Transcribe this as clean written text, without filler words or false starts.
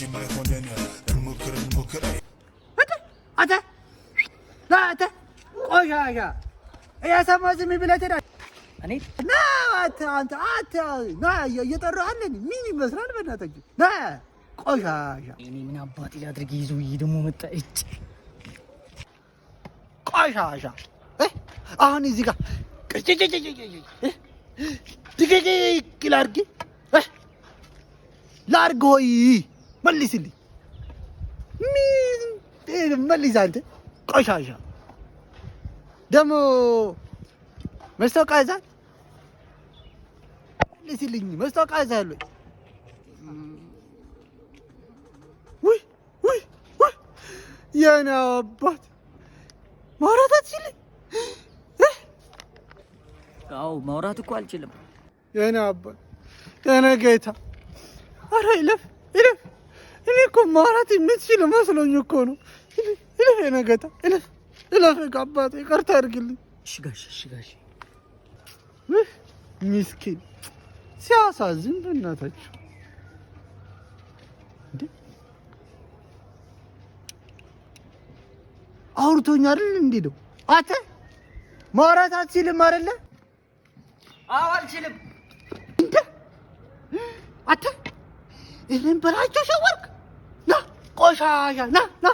መቼም አይሆንን። እንሞክር እንሞክር። አንተ ና፣ አንተ ቆሻሻ እያሰማ ዝም ብለህ ትሄዳለህ። እኔ ና አንተ አንተ አንተ ና፣ እየጠራሁ አለን ምን ይመስላል? በእናታችሁ ና ቆሻሻ። እኔ ምን አባቴ ላድርግ? ይዞ ደግሞ መጣ። እጭ። ቆሻሻ፣ አሁን እዚህ ጋር ድቅቅ ላድርግ ላድርግ ሆይ መልስልኝ፣ መልስ አንተ ቆሻሻ። ደግሞ መስታወቂያ ይዘሃል? መልስልኝ፣ መስታወቂያ ይዘሃል ወይ? ውይ ውይ ውይ፣ የኔ አባት ማውራት አትችልም? አዎ፣ ማውራት እኮ አልችልም። የኔ አባት፣ የኔ ጌታ፣ ኧረ ይለፍ ይለፍ። እኔ እኮ ማውራት የምትችል መስሎኝ እኮ ነው። ይለፍ የኔ ጌታ፣ ይለፍ ይለፍ። አባቴ ይቅርታ አድርግልኝ። እሺ ጋሽ፣ እሺ ጋሽ። ምስኪን ሲያሳዝን፣ በእናታችሁ እንዴ! አውርቶኝ አይደል እንዴ ነው? አንተ ማውራት አትችልም አይደለ? አዎ፣ አልችልም። እንደ አንተ እኔን በላቸው ሸወርክ። ና ቆሻሻ፣ ና ና።